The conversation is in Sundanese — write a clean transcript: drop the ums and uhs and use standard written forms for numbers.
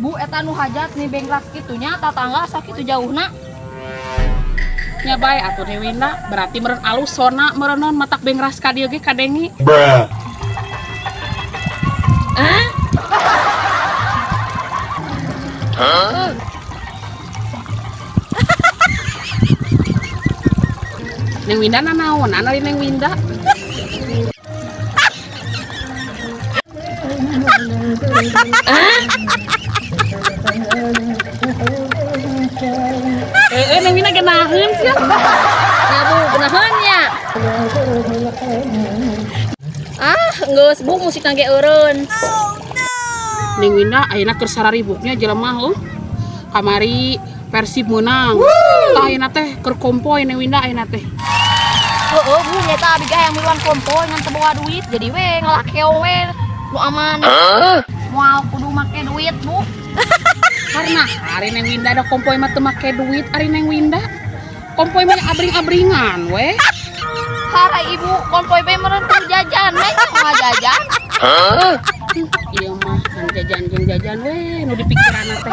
Bu, eta nu hajat nih bengras kitu nya tatangga sakitu jauhna. Nya bae atuh Neng Winda, berarti meureun alus sona meureun matak bengras ka dieu ge kadenge. Bruh. Neng Winda nanaon? Ari Neng Winda. Neng Winda genaheun sia. Ya Bu, genaheun nya. Ah, geus Bu, musikna ge eureun. Neng Winda ayeuna keur sararibuknya jelema heuh. Kamari Persib meunang. Tah ayeuna teh keur kompoy Neng Winda ayeuna teh. Heeh, Bu, nyata abi ge hayang miluan kompoy ngan teu boga duit, jadi we ngalah keong we nu aman. Moal kudu make duit, Bu. Karena ari Neng Winda da kompoy mah teu make duit ari Neng Winda. Kompoy mah abring-abringan we. Harai Ibu, kompoy be meureun kudu jajan we, moal jajan. Ieu mah kan jajan jeung jajan we nu dipikiranna teh.